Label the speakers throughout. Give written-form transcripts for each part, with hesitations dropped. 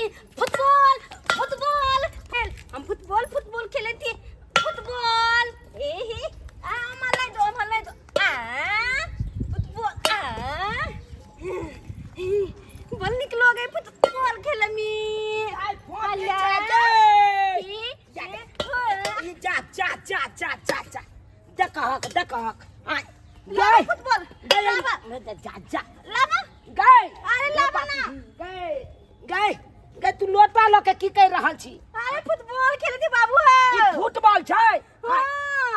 Speaker 1: Football football खेल हम football football खेले थी फुटबॉल ए हे आ मलाई दो मलाई दो आ फुटबॉल आ बल निकलो गए फुटबॉल खेले मी
Speaker 2: आइ फोन
Speaker 1: अल्ला।
Speaker 2: के छै
Speaker 1: ई,
Speaker 2: जा,
Speaker 1: ए, हो।
Speaker 2: ई जा जा जा जा जा जा देखहक देखहक आइ
Speaker 1: लावा
Speaker 2: गए
Speaker 1: फुटबॉल
Speaker 2: गए
Speaker 1: लावा
Speaker 2: जा जा
Speaker 1: लावा
Speaker 2: गए
Speaker 1: अरे लावा ना
Speaker 2: गए गए गए तू लोटा लऽ के की कहि रहल छी
Speaker 1: अरे फुटबॉल खेले थी बाबू
Speaker 2: ई
Speaker 1: है
Speaker 2: फुटबॉल छै
Speaker 1: हाँ।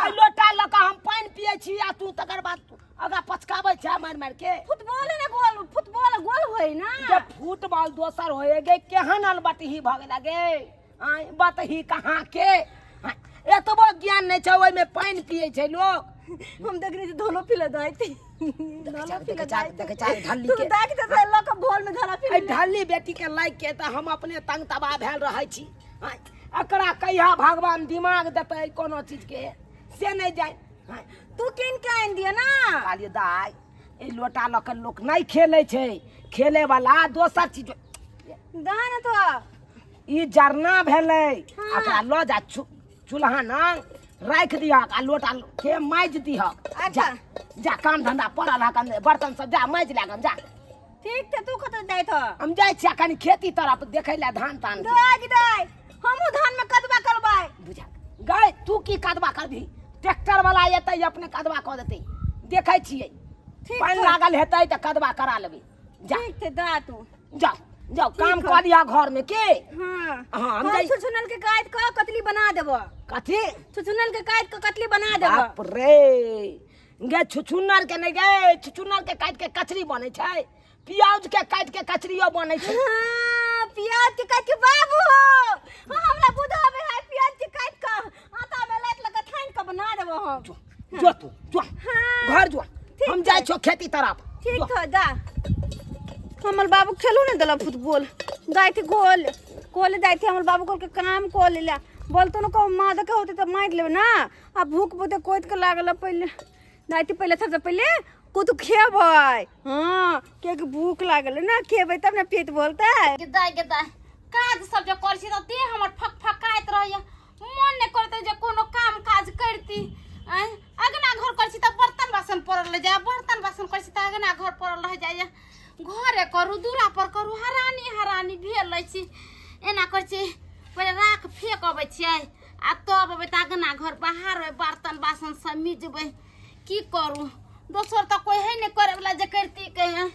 Speaker 2: आइ लोटा लऽ के हम पानि पियै छी आ तू तकर बाद आगाँ पचकाबै छै मारि मारि के
Speaker 1: फुटबॉल ने गोल फुटबॉल गोल होय ना
Speaker 2: जे फुटबॉल दोसर होए गे केहन अलबटही भऽ गेला गे आँय बतही कहाँ के आँय, एतबो ज्ञान नहि छै ओहिमे पानि पियै छै लोक
Speaker 1: हम देखने छी धोलो पिला दाई थी धोलो पिला दाई
Speaker 2: देखै छै ढल्ली
Speaker 1: तू
Speaker 2: के
Speaker 1: देख दे लक भोल में धोला
Speaker 2: एहि
Speaker 1: पिला
Speaker 2: ढल्ली बेटी के लाइक के तऽ हम अपने तंग तबाह भेल रहै छी आँय, एकरा कहिया भगवान दिमाग देतै कोनो चीज के से नहि जाय आँय,
Speaker 1: तू किन के आन दिया ना
Speaker 2: कहलियै दाइ एहि लोटा लऽ कऽ लोक नहि खेलै छै खेलै वाला दोसर चीज
Speaker 1: दा ना तो
Speaker 2: ई जरना भेलै
Speaker 1: हाँ।
Speaker 2: एकरा लऽ जा चूल्हा नंग राखि दिहक आ लोटा के माजि दिहक जा
Speaker 1: अच्छा।
Speaker 2: जा काम धंधा पड़ल हक बर्तन सब जा माजि लागन जा
Speaker 1: ठीक थे तू कत जाय था
Speaker 2: हम जाइ छियै कनि खेती तरफ देखै लए धान तान के।
Speaker 1: दाई दाई हमहू धान में कदवा करबाय
Speaker 2: बुझा गए तू की कदवा करबही ट्रैक्टर वाला एतै अपने कदवा कऽ देतै देखै छियै
Speaker 1: ठीक
Speaker 2: पानि
Speaker 1: छै।
Speaker 2: लागल हेतै तऽ कदवा करा लेबै जा
Speaker 1: ठीक थे दा तू
Speaker 2: जाओ जाओ काम
Speaker 1: है।
Speaker 2: कऽ लिअ घर में के
Speaker 1: हाँ
Speaker 2: हाँ, हम
Speaker 1: हम
Speaker 2: जाइ-
Speaker 1: छुछुनल के काट के कतली बना देबो
Speaker 2: कथी
Speaker 1: छुछुनल के काट के कतली बना देबो
Speaker 2: बाप रे गे छुछुन्नर के नहि गे छुछुन्नर के काटि के कचरी बनै छै प्याज के काटि के कचरियो बनै छै
Speaker 1: हाँ, प्याज के काट के बाबू हो हाँ, हमरा बुझाबे है प्याज के काट के आटा में लाट लगा छान के बना देबो हम
Speaker 2: जो जो तू जो
Speaker 1: हाँ।
Speaker 2: घर जो
Speaker 1: ठीक
Speaker 2: हम
Speaker 1: छै।
Speaker 2: जाइ छियौ खेती तरफ
Speaker 1: ठीक
Speaker 2: जो।
Speaker 1: है जा हमर बाबू खेलू ने देलक फुटबॉल जाइ थी गोल कोल जाइ थी हमर बाबू कहलकै काम कऽ ले ला बोलतो ने कहू माँ देखे होते तऽ मारि लेबै ना आ भूख बहुते कोति के लागल है पहिले जाइ थी पहिले सबसँ पहिले कुछ खेबै हँ कियाकि भूख लागल है ना खेबै तब ने पेट बोलतै
Speaker 3: गेदाय गेदाय काज सब जे करै छी तऽ देह हमर फकफकाइत रहैया मन नहि करतै जे कोनो काम काज करती आँय अगना घर करै छी तऽ बर्तन बासन पड़ल रहि जाइए बर्तन बासन करै छी तऽ अगना घर पड़ल रहि जाइए घरे करू दूरा पर करू हरानी हरानी भेल रहै छी एना करै छी पहिले राख फेक अबै छियै आ तब अबै तऽ अगना घर बहारबै बर्तन बासन सब मिजबै की करू दोसर तऽ कोइ है नहि करैवला जे करती कहीं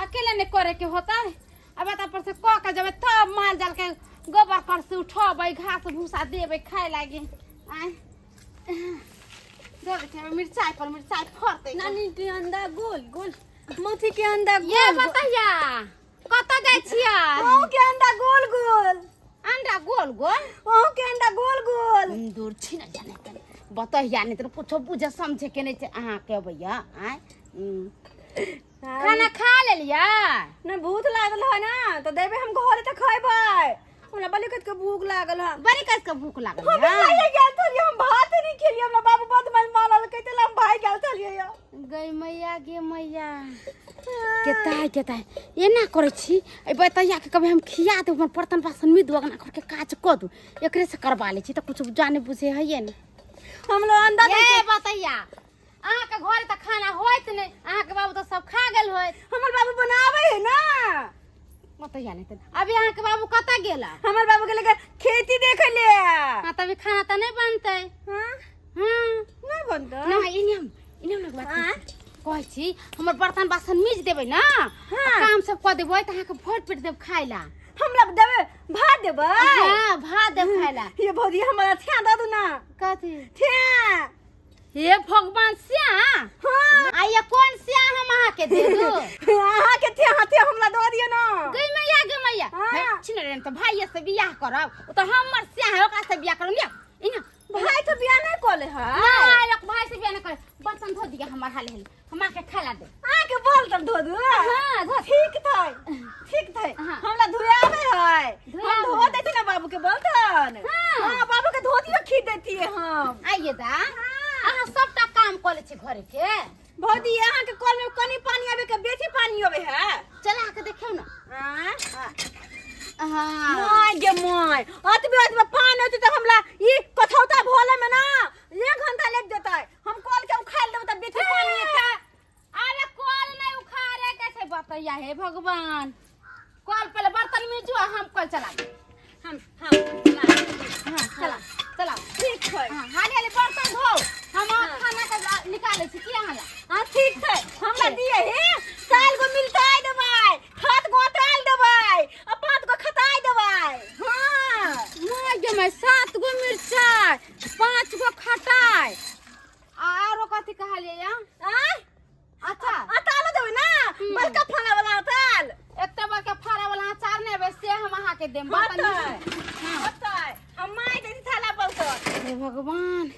Speaker 3: अकेले नहि करैके होतै अब एतऽ पर से कऽ के जेबै तब माल जाल के गोबर कर से उठेबै घास भूसा देबै खाय लागी आँय देबै छै मिरचाइ पर मिरचाइ फड़तै
Speaker 1: नानी के अंडा गोल गोल मौसी के अंडा
Speaker 3: ये
Speaker 1: गोल गोल
Speaker 3: बतैया कतऽ जाइ छियै
Speaker 1: अहूँ के अंडा गोल गोल
Speaker 3: अंडा गोल गोल
Speaker 1: अहूँ के अंडा गोल गोल
Speaker 3: दूर छी ने जाने तने बतैया नहि तऽ कुछो बुझे समझे के नहि छै अहाँके अबैया आँय खाना खा लेलियै
Speaker 1: ना भूख लागल है ना तो देबे हम घरे तो खेबै हमरा बड़ी कत के भूख लागल है
Speaker 3: बड़ी कस के भूख लागल
Speaker 1: हम
Speaker 3: है
Speaker 1: भाई गेल थलिए हम भात नहीं खेलिए हमरा बाबू बहुत मन मारल के चल हम भाई गेल थलिए
Speaker 3: गई मैया गे मैया केताय केताय एना करै छी एहि बतैया के कभी हम खिया देब हमर बर्तन बासन मिद अगना घर के काज कऽ दू एकरे से करबा लै छी तऽ कुछ जाने बुझे हइए ने
Speaker 1: हम लोग अंडा
Speaker 3: ए बतैया अहाँके घरे तऽ खाना होइत नहि अहाँके बाबू तऽ सब खा गेल होइत
Speaker 1: हमर बाबू बनावे है ना
Speaker 3: बतैया नहि तऽ अभी अहाँके बाबू कतऽ गेला
Speaker 1: हमर बाबू के लेके खेती देखे ले
Speaker 3: हाँ तभी खाना तऽ नहि बनतै
Speaker 1: हाँ
Speaker 3: हाँ
Speaker 1: नहीं बनतै
Speaker 3: ना इने इने हम बात
Speaker 1: आँय?
Speaker 3: कहै छी हमर बर्तन बासन मीज देबै ना
Speaker 1: हाँ।
Speaker 3: काम सब कऽ देबै तऽ अहाँके भरि पेट देब खाय ला
Speaker 1: हमरा देबै भात देबै
Speaker 3: हाँ भात देब खाय ला
Speaker 1: ये भौजी हमरा छ्या दऽ दू ना
Speaker 3: कथी
Speaker 1: छ्या
Speaker 3: हे भगवान श्या
Speaker 1: हाँ
Speaker 3: आ ये कोन श्या हम अहाँके दे दू
Speaker 1: अहाँके थे हाथे हमरा दऽ दिअ ना
Speaker 3: गई मैया गे मैया
Speaker 1: हाँ।
Speaker 3: हे, छिन रे तऽ भाइये से बियाह करब ओ तऽ हमर श्या है ओकरा से बियाह करब लिअ इना
Speaker 1: भाई तो बियाह नहीं कऽ ले है
Speaker 3: ना एक भाई से बियाह नहीं करे बर्तन धो दिया हमर हाल हाल हम आके खाला दे
Speaker 1: अहाँके बर्तन धो दू
Speaker 3: हाँ, धो।
Speaker 1: ठीक छै ठीक छै
Speaker 3: हाँ।
Speaker 1: हमरा धोआबै है
Speaker 3: धोआबै।
Speaker 1: हम धो दै छी ना बाबू के बर्तन
Speaker 3: हाँ।
Speaker 1: हाँ बाबू के धो दियौ खींच दैतियै हम
Speaker 3: आइए दा अहाँ सबटा काम कऽ लै छी घरे के
Speaker 1: भौजी अहाँके कल में कनी पानी आबे के बेसी पानी आबे है
Speaker 3: चला के देखियौ ना
Speaker 1: आँ?
Speaker 3: हाँ
Speaker 1: my गे my, अतबे अतबे पानी होते तो हमला ई कथौता भोले में ना एक घंटा लग जेतै। हम कल के उखाड़ देब त बेसी पानी एतै।
Speaker 3: अरे कल नहीं उखाड़े के छै बतैया, हे भगवान। कल पहले बर्तन में जो हम कल चला दे। हम
Speaker 1: चला।
Speaker 3: हाँ, चला चला।
Speaker 1: ठीक छै।
Speaker 3: हाँ, हाली हाली बर्तन धो, हम खाना के निकाले छी की अहाँ ला।
Speaker 1: हाँ ठीक छै, हमरा दिए हे 4 गो मिलताइ देबै, 7 गो अताल देबै आ 5 गो खताइ देबै। हाँ
Speaker 3: my गे my, 7 गो मिरचाई, 5 गो खटाई, आरो कथी कहलियै या?
Speaker 1: आँय?
Speaker 3: अच्छा
Speaker 1: अतालो देबै ना, बड़का फाड़ा वाला अताल।
Speaker 3: एते बड़का फाड़ा वाला अचार नहि हेबै से हम अहाँके देब।
Speaker 1: होतै।
Speaker 3: हाँ।
Speaker 1: होतै, हम मारि दै छी थाला बलतन।
Speaker 3: हे भगवान,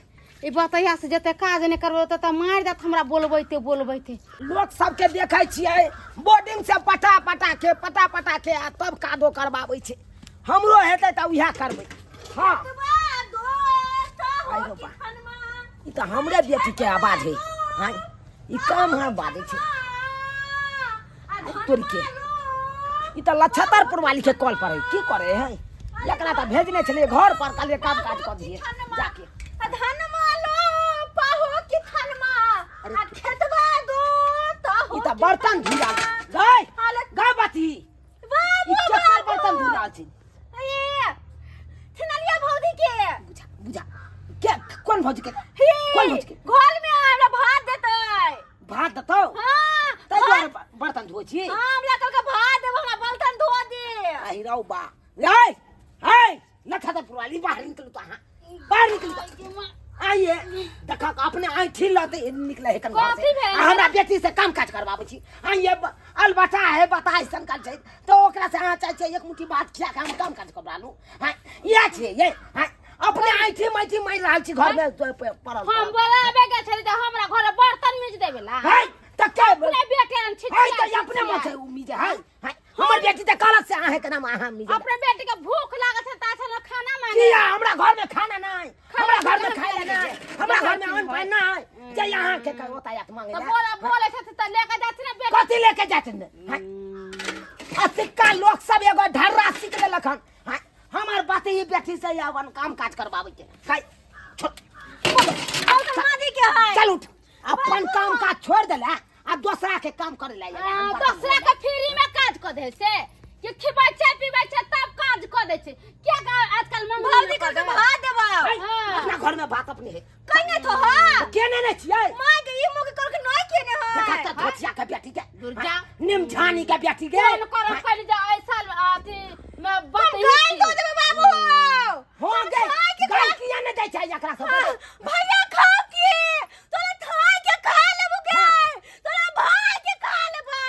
Speaker 3: ई बतैया से जते काज नहि करबै तते मारि देत हमरा बोलबैते बोलबैते।
Speaker 2: लोक सबके देखै छियै बोर्डिंग से पटा पटा के, पटा पटा के आ तब कादो करबाबै छै। हमरो हेतै तऽ उएह करबै। हाँ आइ रौ बा, ई तऽ हमरे बेटीके आवाज है। हाँ ई काम हाँ बाजै छै तोरी के। ई तऽ लछतरपुर वाली के कॉल पर है, की करे है एकरा? तऽ भेजने छलियै घर पर, कहलियै काम काज कऽ दियै जाके। ई तऽ बर्तन धुला गई गई बती, ई केकर बर्तन धुला छै?
Speaker 1: भौजी के।
Speaker 2: बुझा बुझा के, कोन भौजी के?
Speaker 1: हे
Speaker 2: कोन भौजी के?
Speaker 1: घर में हमरा भात देतै।
Speaker 2: भात देतौ?
Speaker 1: हाँ।
Speaker 2: ताहि दुआरे बर्तन धोइ छी।
Speaker 1: हाँ, हमरा कहलकै भात देब, हमरा बर्तन धो दे।
Speaker 2: आहि रौ बा, रे हे लठा पुरवाली, बाहर निकलू तो, अहाँ बाहर निकलू तो। आइए देखा अपने आँखि लते निकले है कन घर से।
Speaker 3: कथी भेल?
Speaker 2: आ हमरा बेटी से काम काज करबाबै छी। आइए अलबटा है बता ऐसन काज छै तो ओकरा से अहाँ चाहै छियै एक मुट्ठी भात खिया के हम काम काज करबा लू? हाँ इएह छियै ये। हाँ अपने आँखि माँठि मारि रहल छी घर में पड़ल
Speaker 3: हम
Speaker 2: पड़ल।
Speaker 3: बोलाबे के छली तऽ हमरा घर बर्तन मीज देबे ला।
Speaker 2: है तऽ के
Speaker 3: अपने बेटे अन छी।
Speaker 2: है तऽ अपने मन से उम्मीद है। है हमर बेटी तऽ कहलक से अहाँ के नाम अहाँ मिजे।
Speaker 3: अपने बेटी के भूख लागत है ता छल खाना मांगे।
Speaker 2: किया हमरा घर में खाना नहीं, हमरा घर में खाए ला नहीं, हमरा घर में अन्न पानि नहीं जे अहाँ के ओता यात मांगे
Speaker 3: तऽ
Speaker 2: ला।
Speaker 3: बोला बोले छथि तऽ लेके जाथि ने बेटी।
Speaker 2: कथी लेके जाते ने? अतिका लोक सब एगो ढर्रा सीख लेलक हन। हाँ, हमर बात ही बेटी से अपन काम काज करबाबै के खाइ छोड़।
Speaker 1: माजी के है।
Speaker 2: चल उठ, अपन काम काज छोड़ देला आ दोसरा के काम करे ला।
Speaker 3: हाँ, दोसरा के फ्री में काज क दे से कि खिबै छै पीबै छै तब काज क दै छै। क्या आजकल मंगनी
Speaker 1: भौजी कहलकै भात देबौ।
Speaker 3: हाँ।
Speaker 2: अपना घर में भात अपने है
Speaker 1: कहिने तो हाँ
Speaker 2: केने ने छियै?
Speaker 1: माय के ई मुख करके नहीं केने है।
Speaker 2: देखा त धोतिया के बेटी के,
Speaker 3: दुर्गा।
Speaker 2: निमझानी के बेटी के।
Speaker 3: कोन करब कहि जे एहि साल अथी में बात
Speaker 1: हम गाय दो देबे बाबू।
Speaker 2: हो गए गाय किया ने दै छै एकरा सब?
Speaker 1: हाँ, भैया खाओ की तोरा थाई के खा लेबो के, तोरा भाई के खा लेबो।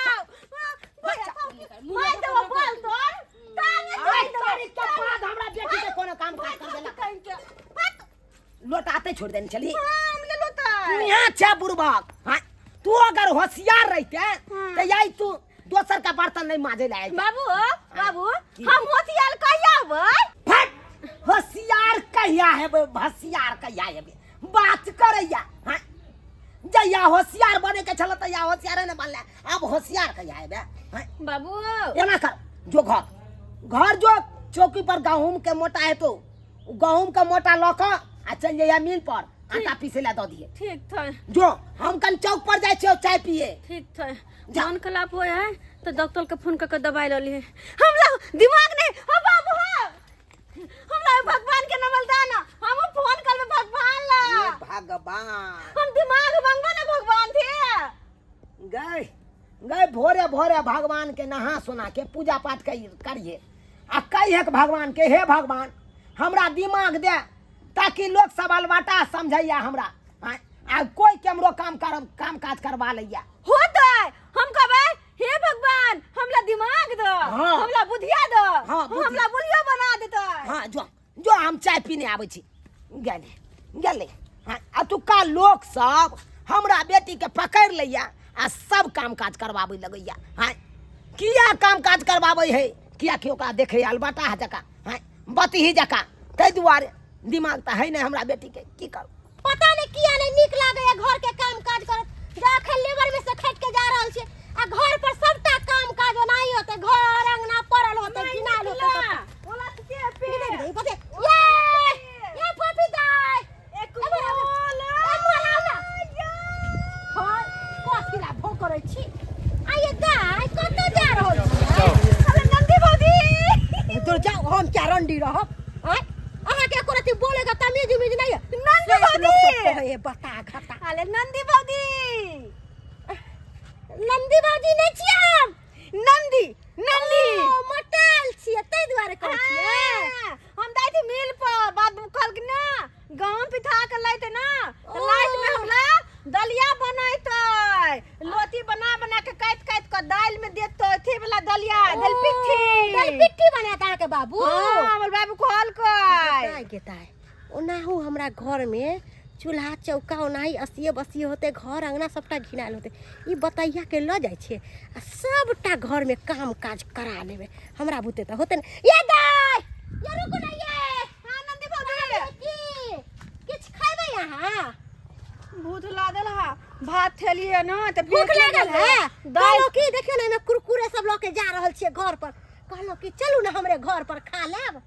Speaker 1: भैया खाओ की माय देबो बोल तोर ताने
Speaker 2: आइ
Speaker 1: छोड़ देबो।
Speaker 2: तारीख के बाद हमरा बेटी के कोनो काम काज कर देलक
Speaker 1: कहीं के हट।
Speaker 2: लोटाते छोड़ देने चली।
Speaker 1: हाँ, हम ले लोटा।
Speaker 2: यहाँ छे बुड़बक। हाँ तू अगर होशियार रहते तो यही तू दोसर का बर्तन नहीं माजे लाए।
Speaker 1: बाबू बाबू, हम होशियार कहिया होबै?
Speaker 2: फट होशियार कहिया हेबै, होशियार कहिया हेबै बात करैया। हाँ जहिया होशियार बने के छल तहिया होशियारे ने बनले, अब होशियार कहिया हेबै? हाँ
Speaker 1: बाबू
Speaker 2: एना कर, जो घर घर जो चौकी पर गहूम के मोटा हेतौ, गहूम के मोटा लऽ कऽ आ चलि जइया मिल पर आटा पीसे ला दऽ दिहे।
Speaker 1: ठीक था।
Speaker 2: जो हम कन चौक पर जाइ छियौ चाय पिए।
Speaker 1: ठीक था।
Speaker 2: जा।
Speaker 1: मन खराब होए है तो डॉक्टर के फोन करके दवाई ल लिए। हमरा दिमाग नहीं हो बाबू, हो हमरा भगवान के नमल दाना, हम फोन करबे भगवान ला।
Speaker 2: हे भगवान,
Speaker 1: हम दिमाग मांगबे ना भगवान थे।
Speaker 2: गए गए भोरे भोरे भगवान के नहा सोना के पूजा पाठ करिए आ कहिए के भगवान के, हे भगवान हमरा दिमाग दे ताकि लोग सब अलबाटा समझैया हमरा। आँय, आ कोई केमरो काम कर काम काज करवा लैया
Speaker 1: होतै। हम कहबै हे भगवान हमरा दिमाग दो,
Speaker 2: हाँ।
Speaker 1: हमरा बुधिया दो,
Speaker 2: हाँ, बुद्धि।
Speaker 1: हमरा बुलियो बना देतै।
Speaker 2: हाँ जो जो हम चाय पीने आबै छी। गेलै गेलै। हाँ एतुका लोक सब हमरा बेटी के पकड़ि लैया आ सब काम काज करबाबै लगैया। हाँ किया काम काज करबाबै है? कियाकि ओकरा देखै अलबटा जकाँ, हाँ बतही जकाँ, ताहि दुआरे दिमाग तऽ है नहि हमरा बेटी के, की करू?
Speaker 4: पता नहीं किया नहीं नीक लागैया घर के काम काज करत, जा अखन लेबर में से खटि के जा रहल छी आ घर पर सबटा काम काज ओनाही होते, घर अंगना पड़ल होते, घिनाल होते सब।
Speaker 1: ओला के पे
Speaker 4: ई देख, ई देख, ये ये पपी दाय
Speaker 1: एक
Speaker 4: ए मोर,
Speaker 1: बोल
Speaker 4: ए मोर आउ ना। हँ, कथी ला भोकरै छी? आ ये दाय कतऽ जा रहल छी?
Speaker 1: अरे नंदी भौजी,
Speaker 4: दूर जाओ, हम क्या रंडी रहब? आँय, अहाँके एको रत्ती बोले के तमीज उमीज नहीं है।
Speaker 1: नंदी
Speaker 4: श्वेत लोक सब
Speaker 1: भौजी।
Speaker 4: कहै है, बता घता।
Speaker 1: अरे नंदी भौजी,
Speaker 4: नंदी भौजी नहि छियै हम।
Speaker 1: नंदी नंदी।
Speaker 4: ओ, मोटायल छियै ताहि दुआरे कहै छियै।
Speaker 1: हाँ, हम जाइ छी मिल पर, बाबू कहलक ना गहूम पिठा के लैते ना तऽ
Speaker 4: ओ।
Speaker 1: लाइट में हमरा दलिया बनैतै, लोटी बना बना के काटि काटि के दालि में देतै, अथी वाला दलिया, दालि पिट्ठी।
Speaker 4: दालि पिट्ठी बनायत अहाँके बाबू?
Speaker 1: हाँ, हमर बाबू कहलकै।
Speaker 4: दाय गे दाय, ओनाहु हमरा घरमे चूल्हा चौका ओनाही असिए बसिए होतै, घर अङ्गना सबटा घिनायल होतै। ई बतैया के लऽ जाइ छियै आ सबटा घरमे काम काज करा लेबै, हमरा बुते तऽ होतै ने। ये दाय, ये रुकू ने ये।
Speaker 1: हाँ नंदी भौजी।
Speaker 4: की किछु खैबै अहाँ?
Speaker 1: भूख लागल हा, भात खेलिए ना तऽ
Speaker 4: भूख
Speaker 1: पेट
Speaker 4: लागल है?
Speaker 1: दालि।
Speaker 4: कहलहुँ कि देखियौ ने, एहिमे कुरकुरे सब लऽ के जा रहल छियै घर पर, कहलहुँ कि चलू ने हमरे घर पर खा लेब।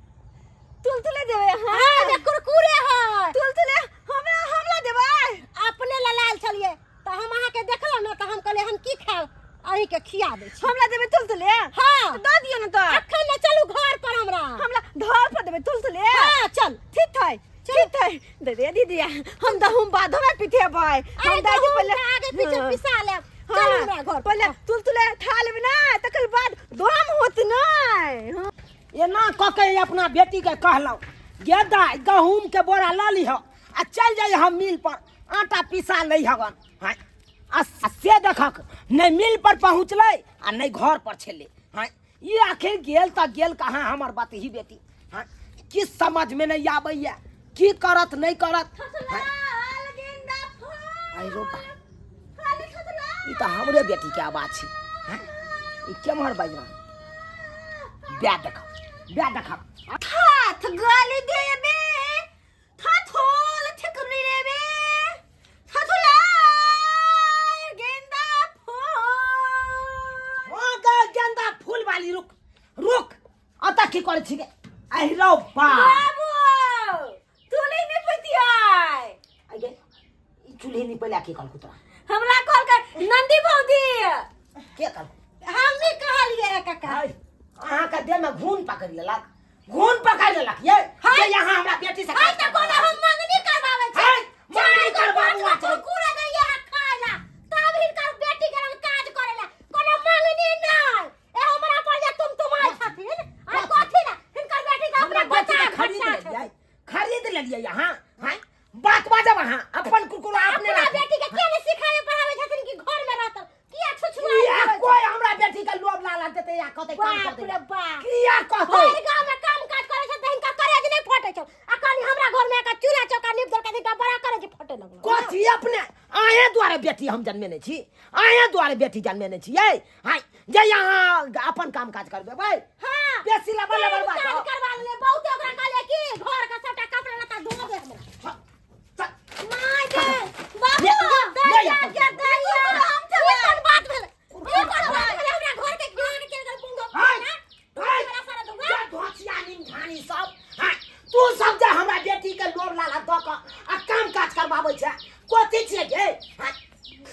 Speaker 1: तुलतुले देबै अहाँ?
Speaker 4: हाँ, एहिमे कुरकुरे है।
Speaker 1: तुलतुले हमरा हमला देबै?
Speaker 4: अपने लए लायल छलियै तऽ हम अहाँके देखलहुँ ने तऽ हम कहलियै हम की खायब, अहीँके खिया दै छी।
Speaker 1: हमरा देबै तुलतुले?
Speaker 4: हाँ।
Speaker 1: तऽ दऽ दियौ ने तऽ।
Speaker 4: अखन ने, चलू घर पर हमरा।
Speaker 1: हमरा घर पर देबै तुलतुले?
Speaker 4: हाँ, चल।
Speaker 1: ठीक है, ठीक है, दे दे दीदी, हम दहूम बादो में पिटेबै।
Speaker 4: अरे
Speaker 1: हम दादी
Speaker 4: गहूम
Speaker 1: पहिले
Speaker 4: के आगे पीछे
Speaker 1: हाँ।
Speaker 4: पिसा लेब।
Speaker 1: हाँ,
Speaker 4: चलू हमरा घर पर।
Speaker 1: पहिले तुलतुले खा लेबै ना तकर बाद दम होत नै। हाँ।
Speaker 2: एना कऽ के अपना बेटीके कहलहुँ, गे दाइ, गहूमके बोरा लऽ लिह आ चलि जाइ हम मिल पर आटा पिसा लै हगन। हाँ, आ से देखक नहि मिल पर पहुँचलै आ नहि घर पर छलै। हाँ, ई आखिर गेल तऽ गेल कहाँ हमर बतही बेटी? हाँ, की समझमे नहि आबैए, की करत नहि करत। हाँ, आइ रो बा, ई तऽ हमरे बेटीके आवाज छै। हाँ, ई केम्हर बाजि रहल? ब्या देख, ब्या देख।
Speaker 1: थाथ गाली देबे, थाथोल ठेकनी देबे, थाथुला गेंदा फूल।
Speaker 2: हाँ गे गेंदा फूल वाली, रुक रुक, अतः की करै छी गे? आहि रौ बा।
Speaker 1: बाबू, तुली नहीं पतियाय।
Speaker 2: आइ गे, ई चूल्ही निपैला के कहलकौ तोरा?
Speaker 1: हमरा कहलकै नंदी भौजी।
Speaker 2: के कहलकौ?
Speaker 4: हम नहि कहलियै है काका।
Speaker 2: आइ, अहाँके देहमे घून पकड़ि लेलक, घून पकड़ि लेलक ये जे यहाँ हमरा बेटी से
Speaker 4: आइ तऽ कोनो हम मंगनी करबाबै छी?
Speaker 2: है, मंगनी
Speaker 4: चारि गो
Speaker 2: करबाबू
Speaker 4: पाँच गो
Speaker 2: आ छै।
Speaker 4: कुरकुरे दैये है खाय ला, तब हिनकर बेटी के रंग काज करे ला। कोनो मंगनी नहि। ए हमरा पर जे तुम तुमाइ छथिन, आ कथी ला हिनकर बेटी के
Speaker 2: हमरा
Speaker 4: अपने
Speaker 2: बेटी
Speaker 4: बचा
Speaker 2: के खरीद
Speaker 4: खर्चा छै।
Speaker 2: लेलियै, खरीद लेलियै यहाँ। हैं, बात बाजब अहाँ, अपन कुकुर अपने
Speaker 4: अपना
Speaker 2: राखू।
Speaker 4: बेटी के किया नहि सिखाबै पढ़ाबै छथिन कि घर में रहतौ? किया छुछुआइ
Speaker 2: किया
Speaker 4: रहै छै?
Speaker 2: कोई हमरा बेटी के लोभ लालच देतै या कहतै काम
Speaker 4: बाप
Speaker 2: कर
Speaker 4: रे बाप,
Speaker 2: किया कहतै?
Speaker 4: भरि गाँव में काम काज करै छै तऽ हिनका करेज नहि फटै छौ, आ कनी हमरा घर में आके चूल्हा चौका नीप देलकै तऽ हिनका बड़ा करेज फटे लगल।
Speaker 2: कथी अपने अहें दुआरे बेटी हम जन्मेने छी? अहें दुआरे बेटी जन्मेने छी यै? हाय, जे यहाँ अपन काम काज करबेबै।
Speaker 4: हाँ,
Speaker 2: बेसी लबर लबर बात
Speaker 4: काज करवा लेले बहुते, ओकरा कहलियै कि घर के सबटा कपड़ा लत्ता धो दे हमरा।
Speaker 2: चल, चल।
Speaker 4: माय गे बाबू,
Speaker 2: ले,
Speaker 4: दैया
Speaker 2: ले,
Speaker 4: के दैया, ई कोन बात भेलै? ई कोन बात भेलै? हमरा घर के गिरा के चलि गेल बुंगो।
Speaker 2: हाय, हाय,
Speaker 4: हमरा सारा धुआ।
Speaker 2: जे धोचिया नीम घानी सब, हाय, तू सब जे हमरा बेटी के लोभ लालच दऽ कऽ आ काम काज करबाबै छै, कथी छियै गे? हाय,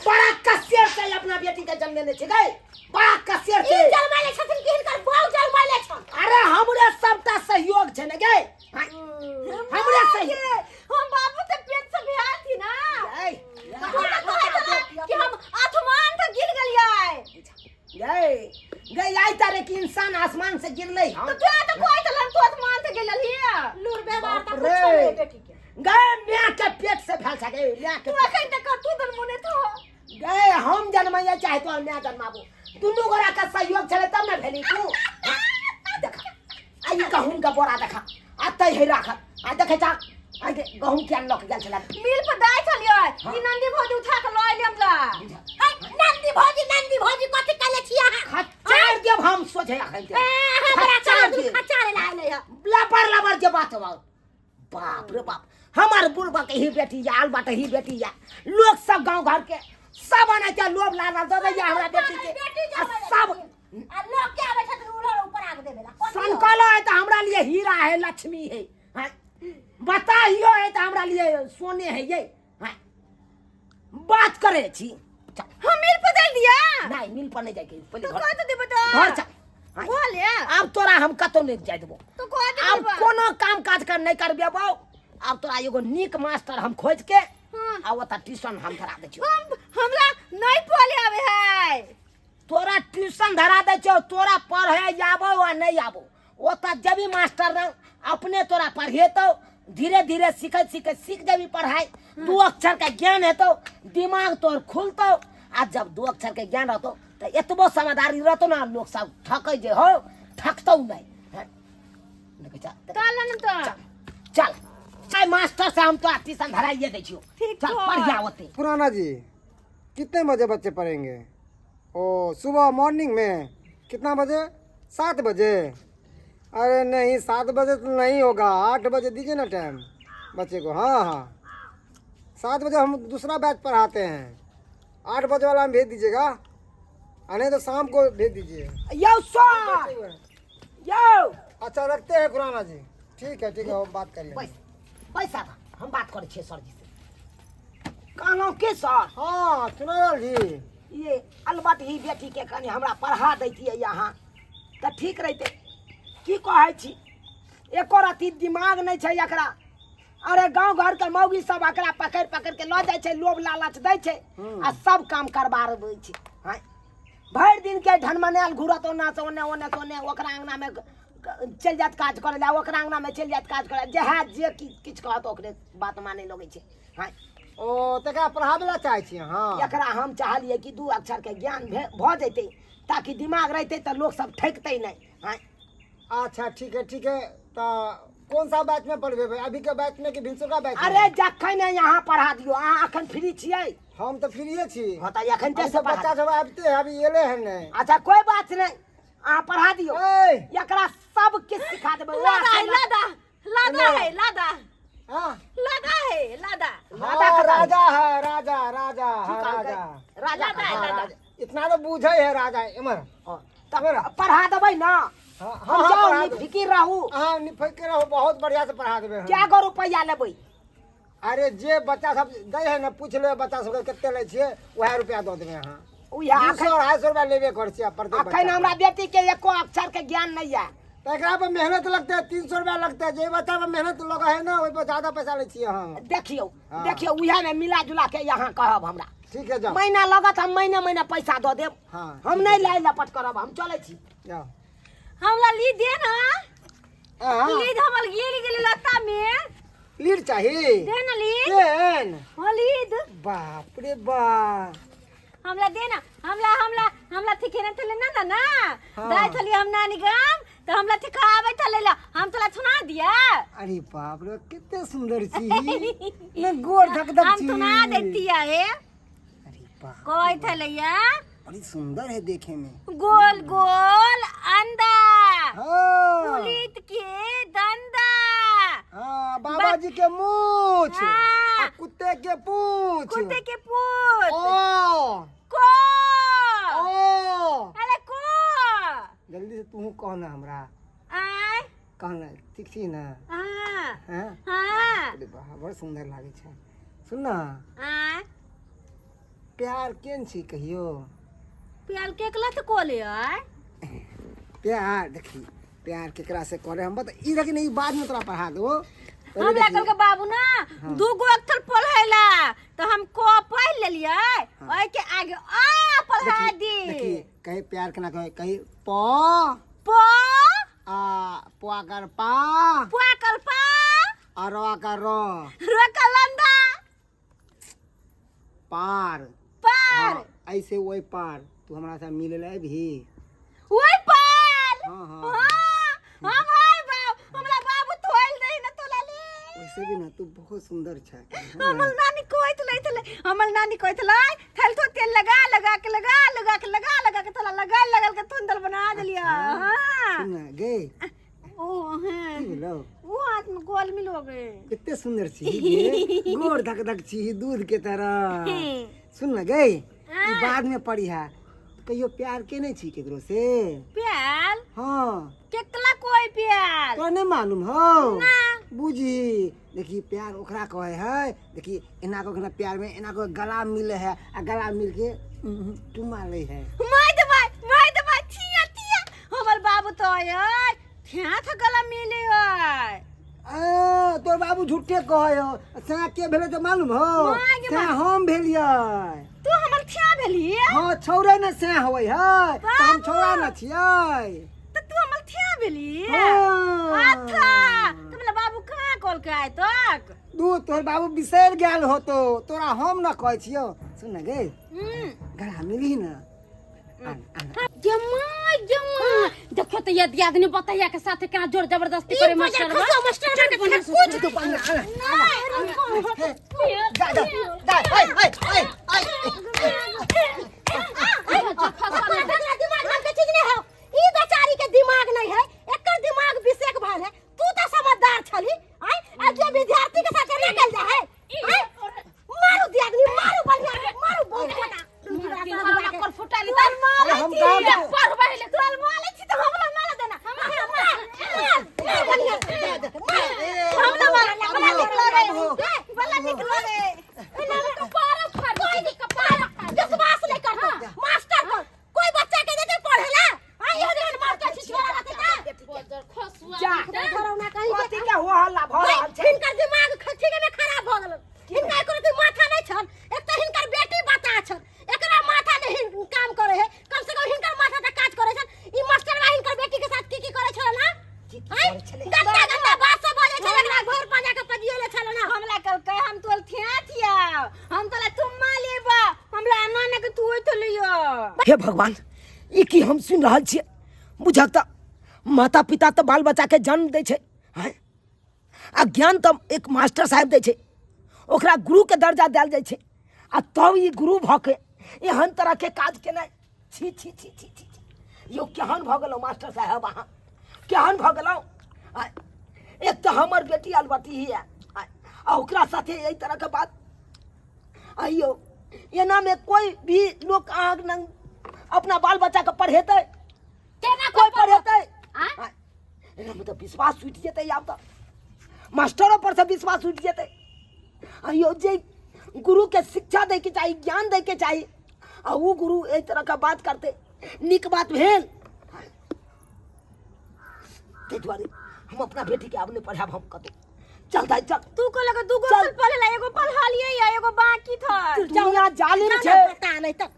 Speaker 2: बड़ा कसियर से अपना बेटी के जन्मेने छै गे, बड़ा कसियर
Speaker 4: ई
Speaker 2: से।
Speaker 4: जलमाइले छथिन कि हिनकर बहू जलमाइले छन?
Speaker 2: अरे हमरे सबटा सहयोग छै ने गे। हाय, हमरे सहयोग।
Speaker 1: हम बाबू से पेट से बिहार थी ना।
Speaker 2: यै,
Speaker 1: तू तो कहै छला कि हम आसमान से गिर गेलियै।
Speaker 2: यै गे, आई तारे कि इंसान आसमान से गिरलै हम?
Speaker 1: तो क्या तो कहै छला तू आसमान से गिर गेलियै।
Speaker 4: लूर व्यवहार
Speaker 2: बाप
Speaker 4: तऽ
Speaker 2: रे।
Speaker 4: कुछो नहि बेटी के।
Speaker 2: गे, माय के पेट से भेल छै गे, माय के
Speaker 1: तू अखन तक तू जन्मोने तो।
Speaker 2: गे, हम जन्मैया चाहे तोहर माय जन्माबू, दुनू गोरा के सहयोग छलै तब ने भेली तू। देख, आ ई गहूम के बोरा देख, आ तै है राखल, आ देखै छा, आ गहूम किया लऽ के गेल छलै?
Speaker 1: मिल पर दाइ छलियै, ई नंदी भौजी उठा के लऽ एलियै हमरा।
Speaker 4: है, नंदी भौजी, नंदी भौजी कथी कहले छी अहाँ?
Speaker 2: खच्चार देब हम सोझे अखन के।
Speaker 4: ए, हमरा
Speaker 2: खच्चार
Speaker 4: चार
Speaker 2: देब।
Speaker 4: खच्चार ला एलै है।
Speaker 2: लबर लबर जे बात बा, बाप रे बाप, हमार बुढ़बा के ही बेटी या आल बाटे ही बेटी या, लोग सब गांव घर के सब आना के लोभ लाला दे दैया हमरा बेटी के, आ सब
Speaker 4: आ लोग के आबै छथिन उलहर ऊपर आग देबे ला कथी हौ?
Speaker 2: सनकलो है तो हमरा लिए हीरा है लक्ष्मी है हाँ? बताहियो है तो हमरा लिए सोने है ये हाँ? बात करे छी चल।
Speaker 1: हम मिल पर चल दिया
Speaker 2: नहीं मिल पर नहीं जाके पहले
Speaker 1: तो
Speaker 2: घर
Speaker 1: कह तो देबो तो
Speaker 2: घर चल हाँ।
Speaker 1: बोले
Speaker 2: आब तोरा हम कतौ नहीं जाय देबो
Speaker 1: तो कह दे
Speaker 2: आब कोनो काम काज कर नहीं करबेबौ आब तोरा एगो नीक मास्टर हम खोज के
Speaker 1: हाँ।
Speaker 2: आ ओतऽ ट्यूशन हम धरा दै छियौ
Speaker 1: हम हमरा नहीं पढ़े आवे है
Speaker 2: तोरा ट्यूशन धरा दै छियौ तोरा पढ़े आबौ आ नहीं आबौ ओतऽ जेबी मास्टर रंग अपने तोरा पढ़ेतौ धीरे धीरे सीखैत सीखैत सीख जेबी पढ़ाइ दू अक्षर के ज्ञान हेतौ दिमाग तोर खुलतौ आ जब दू अक्षर के ज्ञान रहतौ तऽ एतबो समझदारी रहतौ ने लोक सब ठकै जे हौ ठकतौ नहि हैं? देखै चल
Speaker 1: चल न तो
Speaker 2: चल चल मास्टर से हम तोरा ट्यूशन धराइए दै छियौ
Speaker 1: ठीक
Speaker 2: चल
Speaker 1: छौ।
Speaker 2: पढ़िया ओते
Speaker 5: पुराना जी कितने बजे बच्चे पढ़ेंगे ओ सुबह मॉर्निंग में कितना बजे 7 बजे? अरे नहीं, 7 बजे तो नहीं होगा, 8 बजे दीजिए ना टाइम बच्चे को। हाँ हाँ, 7 बजे हम दूसरा बैच पढ़ाते हैं। 8 बजे वाला हम भेज दीजिएगा, आ नहीं तो शाम को भेज दीजिए।
Speaker 2: यौ सर यौ।
Speaker 5: अच्छा, रखते हैं खुराना जी। ठीक है, ठीक है, हम बात कर लेंगे।
Speaker 2: बैस बैस आब, हम बात करै छियै सरजी से। कहलहुँ के सर?
Speaker 5: हाँ चुनालाल जी।
Speaker 2: ये अलबत ही बेटी के कनि हमरा पढ़ा दैतियै यहाँ तऽ ठीक रहितै। की कहै छी, एको रत्ती दिमाग नहि छै एकरा। अरे गाँव घरके मौगी सब एकरा पकड़ि पकड़ि के लऽ जाइ छै, लोभ लालच दै छै आ सब काम करबा दै छै। हँ, भरि दिन के ढनमनायल घूरत ओना से ओने, ओने से ओने। ओकरा अङ्गनामे चलि जायत काज करै लए, ओकरा अङ्गनामे चलि जायत काज करै लए। जएह जे किछु कहत ओकरे बात मानै लगै छै। हँ।
Speaker 5: ओ तकरा पढ़ाबै लए चाहै छी अहाँ?
Speaker 2: एकरा हम चाहलियै कि दू अक्षरके ज्ञान भऽ जेतै ताकि दिमाग रहितै तऽ लोक सब ठकितै नहि। हँ।
Speaker 5: अच्छा, ठीक है, ठीक है। तो कौन सा बैच में पढ़बेबै, अभी के बैच में कि भिनसुरका बैच में?
Speaker 2: अरे जखन यहाँ पढ़ा दियौ। अहाँ अखन फ्री छियै?
Speaker 5: हम तऽ फ्रीए छी।
Speaker 2: हँ, तऽ एखन
Speaker 5: अभी
Speaker 2: से
Speaker 5: तऽ बच्चा सब आबिते है, अभी एले है नहीं।
Speaker 2: अच्छा, कोई बात नहीं, अहाँ पढ़ा दियौ।
Speaker 5: ए
Speaker 2: एकरा सब किछु सिखा देबै।
Speaker 1: लादा है, लादा, लादा है, लादा।
Speaker 5: हाँ।
Speaker 1: लादा है, लादा।
Speaker 2: लादा।
Speaker 5: हाँ,
Speaker 2: कता है?
Speaker 5: राजा है, राजा, राजा हाँ।
Speaker 2: कहलकै?
Speaker 5: राजा।
Speaker 2: राजा।
Speaker 1: लादा है।
Speaker 5: हाँ,
Speaker 1: लादा।
Speaker 5: राजा। इतना तो बूझे है, राजा एमहर।
Speaker 2: हाँ, तऽ पढ़ा देबै ना?
Speaker 5: हाँ।
Speaker 2: हम
Speaker 5: हाँ,
Speaker 2: जाउ
Speaker 5: पढ़ा
Speaker 2: नी
Speaker 5: देबै।
Speaker 2: फिकिर रहू।
Speaker 5: हाँ, निफिक्र रहो, बहुत बढ़िया से पढ़ा देबै हम।
Speaker 2: क्या गो रुपैआ लेबै?
Speaker 5: अरे जे बच्चा सब दै है ने, पूछ लेबै बच्चा सबके कते लै छियै, वएह रुपया दऽ देबै अहाँ।
Speaker 2: उएह।
Speaker 5: 200 250 रुपया लेबे करै छियै प्रत्येक
Speaker 2: अखन
Speaker 5: बच्चा।
Speaker 2: हमरा बेटी के एको अक्षर के ज्ञान नहीं है।
Speaker 5: तऽ एकरा पर मेहनत लगतै, 300 रुपया लगतै। जे बच्चा पर मेहनत लगै है ना, ओहि पर ज्यादा पैसा लै छियै हम।
Speaker 2: देखियौ।
Speaker 5: हाँ।
Speaker 2: देखियौ, उएह में मिला जुला के यहाँ कहब हमरा।
Speaker 5: ठीक है, जाओ।
Speaker 2: महीना लगत, हम महीने महीने पैसा दऽ देब।
Speaker 5: हाँ,
Speaker 2: हम
Speaker 5: ठीक
Speaker 2: नहीं लाई लपट करब, हम चलै छी।
Speaker 5: जाओ।
Speaker 1: हमरा ली दे ना।
Speaker 5: हाँ।
Speaker 1: लीद हमर गिर गेलै लत्ता में।
Speaker 5: लीड चाही?
Speaker 1: दे ना लीद।
Speaker 5: पेन?
Speaker 1: हाँ, लीद।
Speaker 5: बाप रे बाप।
Speaker 1: हमरा दे ना, हमरा हमरा हमरा थिखे थले ना ना ना।
Speaker 5: हाँ।
Speaker 1: दाइ थली हम नानी गाम तो हमरा थिखा आबै थले ला, हम तोला सुना दिया।
Speaker 5: अरे बाप रे, कते सुंदर छी ने, गोर धक धक
Speaker 1: हम
Speaker 5: छी।
Speaker 1: सुना देती है।
Speaker 5: अरे बाप।
Speaker 1: कोई थले या।
Speaker 5: बड़ी सुंदर है देखे में।
Speaker 1: गोल गोल अंडा।
Speaker 5: हाँ।
Speaker 1: पुलित के दंदा।
Speaker 5: हाँ, बाबा जी के मूछ।
Speaker 1: हाँ।
Speaker 5: और कुत्ते के पूछ।
Speaker 1: कुत्ते के पूछ।
Speaker 5: ओ।
Speaker 1: को।
Speaker 5: ओ।
Speaker 1: अरे को।
Speaker 5: जल्दी से तू कहना हमरा।
Speaker 1: आय।
Speaker 5: कहना, ठीक छी ना?
Speaker 1: हाँ।
Speaker 5: हाँ।
Speaker 1: हाँ।
Speaker 5: अरे वाह, बड़ सुंदर लागे छै। सुन ना।
Speaker 1: आय।
Speaker 5: प्यार केन छी कहियो?
Speaker 1: प्याल के एकला तो कोले आय।
Speaker 5: प्यार देखी, प्यार केकरा से करे हम बता। ई देखी ने, ई बाद में तोरा पढ़ा दो। पहिले
Speaker 1: हमरा
Speaker 5: देखी।
Speaker 1: कल के बाबू ना दू गो अक्षर पढ़ैला तो हम क पढ़ लेलियै, ओहि के आगे आ पढ़ा दी।
Speaker 5: देखी, कहीं प्यार केना कहे, कहीं प।
Speaker 1: प।
Speaker 5: आ पुआ कर पा।
Speaker 1: पुआ कर पा।
Speaker 5: आ रवा कर रो।
Speaker 1: रोकलंदा।
Speaker 5: पार।
Speaker 1: पार।
Speaker 5: हाँ, ऐसे ओहि पार तू हमरा से मिले ले अबही।
Speaker 1: ओहि पार।
Speaker 5: हाँ, हाँ।
Speaker 1: हाँ, हम आय बाप, हमरा बाबू थोइल दे ना तोला ले।
Speaker 5: वैसे भी ना तू बहुत सुंदर छै।
Speaker 1: हमर नानी कहैत लै छलै, हमर नानी कहैत छलै, थैल तो तेल लगा लगा के, लगा लगा के, लगा लगा के, तोला लगा लगा के तुंदल बना देलियै। हाँ।
Speaker 5: सुन ना गे।
Speaker 1: ओ हाँ।
Speaker 5: की भेलौ?
Speaker 1: वो हाथ में गोल मिल हो गए।
Speaker 5: कते सुंदर छी गे, गोर धक धक छी दूध के तरह। सुन ना गे, ई बाद में पढ़ी है। कहियो प्यार केने छी केकरो से?
Speaker 1: प्यार?
Speaker 5: हाँ।
Speaker 1: केकला कोई प्यार?
Speaker 5: तोरा नहीं मालूम हो? बुझी देखी प्यार ओकरा कहे है, देखी एना को प्यार में एना को गला मिले है आ गला मिल के चुमा ले है।
Speaker 1: माय दबाई माय दबाई थिया थिया हमर बाबू तो आय थिया था गला मिले है।
Speaker 5: ए तोर बाबू झूठे कहे हो, सै के भेले तो मालूम हो? सै हम भेलियै।
Speaker 1: तू हमर थिया भेलियै?
Speaker 5: हां छौरे ने सै होय है, त हम छौरा न छियै।
Speaker 1: त तू हमर थिया भेलियै? अच्छा तुमला बाबू कहाँ कॉल के आय तक?
Speaker 5: दू तोहर बाबू बिसरि गेल होतो, तोरा हम न कहै छियौ। सुन न गे, गला मिली न।
Speaker 3: जमा जमा देखो तो ये दियादनी बतैया के साथे केना जोर जबरदस्ती करे मास्टर
Speaker 4: मास्टर के
Speaker 5: कुछ तो पानी जा जा जा ऐ ऐ ऐ ऐ
Speaker 4: दिमाग नाम के चीज नहीं है, ई बेचारी के दिमाग नहीं है, एकर दिमाग विषेक भल है। तू तो समझदार छली आय, आ जे विद्यार्थी के साथ ना कल जा है। मारू दियादनी मारू, बढ़िया मारू, बहुत बड़ा
Speaker 3: कर फुटाली
Speaker 1: तोर मारे
Speaker 5: हम कहाँ
Speaker 3: पर पहिले
Speaker 1: तोर मारे छी तो हमरा मार देना। हमरा मार मार बढ़िया, हमरा मार बला निकलो रे, बला निकलो रे।
Speaker 3: कपार फाड़ दे, कपार
Speaker 4: विश्वास नहीं करतो मास्टर पर, कोई बच्चा के देते पढ़ेला आ इहो देखन मास्टर छिछोरा रहते का
Speaker 3: खसुआ
Speaker 2: जा
Speaker 4: धरौना कहीं के
Speaker 2: कथी के हो हल्ला भ रहल छै?
Speaker 4: हिनकर दिमाग खठी में खराब भ गेल, हिनका एको रति माथा नहीं छल। एक तो हिनकर बेटी बता छल, एकरा माथा नहीं काम करे है, कम से कम हिनकर माथा त काज करे छल। ई मास्टरवा हिनकर बेटी के साथ की की करे छल ना? गंदा गंदा बात सब बजे छल, एकरा घर पजा के पजिएले छल ना।
Speaker 1: हमला कल कह हम तोल थिया थिया, हम तोला चुम्मा लेबा, हमला आना ना के तू ओइ तो लियो।
Speaker 2: हे भगवान, ई की हम सुन रहल छियै? बुझक त माता पिता तऽ बाल बच्चाके जन्म दै छै, हँ, आ ज्ञान तऽ एक मास्टर साहेब दै छै, ओकरा गुरुके दर्जा देल जाइ छै, आ तब ई गुरु भऽ के एहन तरहके काज केनाइ, छी छी छी छी छी छी। यौ केहन भऽ गेलहुँ मास्टर साहेब, अहाँ केहन भऽ गेलहुँ? आ एक तऽ हमर बेटी अलबटी ही है, आ ओकरा साथे एहि तरहके बात। आइयो एनामे कोई भी लोग अहाँ लग अपना बाल बच्चाके पढ़ेतै?
Speaker 3: केना
Speaker 2: कोई पढ़ेतै?
Speaker 3: आँय?
Speaker 2: एनामे तऽ विश्वास उठि जेतै, आब तऽ मास्टरो पर से विश्वास उठि जेतै। आइयो जे गुरुके शिक्षा दैके चाही, ज्ञान दैके चाही, आ ओ गुरु एहि तरहके बात करतै, नीक बात भेल? ताहि दुआरे हम अपना बेटीके आब नहि पढ़ायब हम कतहु। चल दाइ चल।
Speaker 1: तू कहलक दूगो
Speaker 2: चल।
Speaker 1: साल पढ़ेला, एगो पढ़लियै या एगो बाकी था।
Speaker 2: दुनिया जालिम छै,
Speaker 4: पता नहीं तक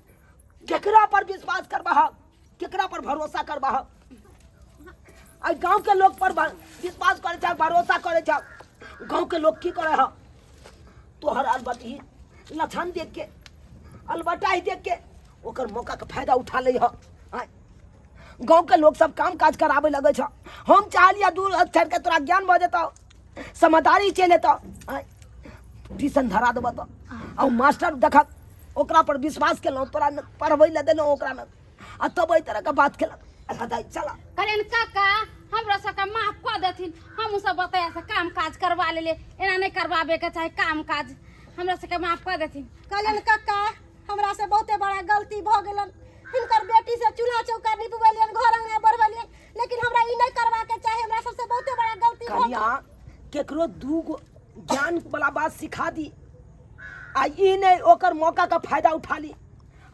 Speaker 2: केकरा पर विश्वास करबह, केकरा पर भरोसा करबह? आइ गाँव के लोग पर विश्वास करे छै, भरोसा करे छै। गाँव के लोग की करे ह? तोहर अलबटी लक्षण देख के, अलबटाई देख के ओकर मौका के फायदा उठा ले ह। आँय, गाँव के लोग सब काम काज कराबे लगे छ। हम चाहलियै दूर अक्षर के तोरा ज्ञान भऽ जेतौ, समझदारी चलि एतौ, आँय, ट्यूशन धरा देबऽ तऽ आ मास्टर देखक ओकरा पर विश्वास केलहुँ, तोरा पढ़बै लए देलहुँ ओकरा लग, आ तब एहि तरहके बात केलक। अच्छा दाइ चल।
Speaker 3: करेन काका हमरा सबके माफ कऽ देथिन, हम सब बतैया से काम काज करवा लेले, एना नहीं करवाबे के चाही काम काज, हमरा सबके माफ कऽ देथिन।
Speaker 4: कल्याण काका हमरा से बहुते बड़ा गलती भऽ गेलन, हिनकर बेटी से चूल्हा चौका निपबेलियन, घर अंगना बढ़बेलियन, लेकिन हमरा ई नहीं करवा के चाही, हमरा सबसे बहुते बड़ा गलती भऽ गेल।
Speaker 2: कनिया केकरो दूगो ज्ञान वाला बात सिखा दी आ ई नहीं ओकर मौका का फायदा उठा ली।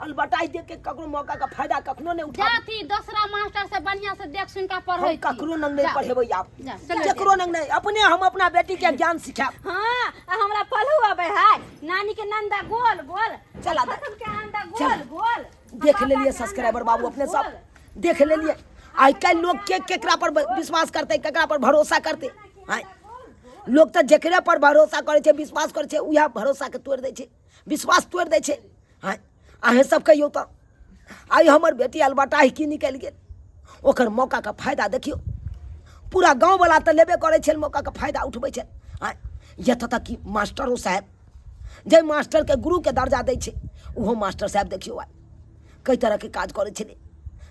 Speaker 2: अलबटाई देख के ककरो मौका का फायदा कखनो नहीं उठा।
Speaker 3: जाती दूसरा मास्टर से बढ़िया से देख सुन के पढ़ै।
Speaker 2: हम ककरो नंग नहीं पढ़ेबै आब,
Speaker 3: जा, चलो।
Speaker 2: केकरो नंग नहीं, अपने हम अपना बेटी के ज्ञान सिखायब।
Speaker 1: हाँ, आ हमरा पढ़ू आबै है, नानी के नंदा गोल गोल,
Speaker 2: चला दे।
Speaker 1: फसल के अंडा
Speaker 2: चल।
Speaker 1: गोल गोल।
Speaker 2: देख लेलिए सब्सक्राइबर बाबू, अपने सब देख लेलिए आइ काल्हि लोग के केकरा पर विश्वास करते, केकरा पर भरोसा करते। आइ लोग तऽ जकरे पर भरोसा करै छै, विश्वास करै छै, उएह भरोसाके तोड़ि दै छै, विश्वास तोड़ि दै छै। आँय अहेँ सब कहियौ तऽ आइ हमर बेटी अलबटाही की निकलि गेल, ओकर मौकाके फायदा देखियौ पूरा गाँववला तऽ लेबे करै छै, मौकाके फायदा उठबै छै। आँय एतऽ तक कि मास्टरो साहेब, जाहि मास्टरके गुरुके दर्जा दै छै, ओहो मास्टर साहेब देखियौ आइ कई तरहके काज करै छलै।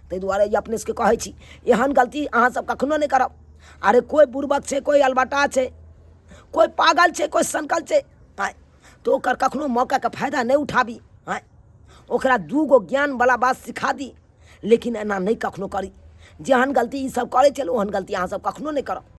Speaker 2: ताहि दुआरे ई अपने सबके कहै छी, एहन गलती अहाँसब कखनो नहि करब। अरे कोइ बुड़बक छै, कोइ अलबटा छै, कोइ पागल छै, कोइ सनकल छै, आँय तऽ ओकर कखनो मौकाके फायदा नहि उठाबी। आँय ओकरा दूगो ज्ञानवला बात सिखा दी, लेकिन एना नहि कखनो करी। जेहन गलती ईसभ करै छलै ओहन गलती अहाँसभ कखनो नहि करब।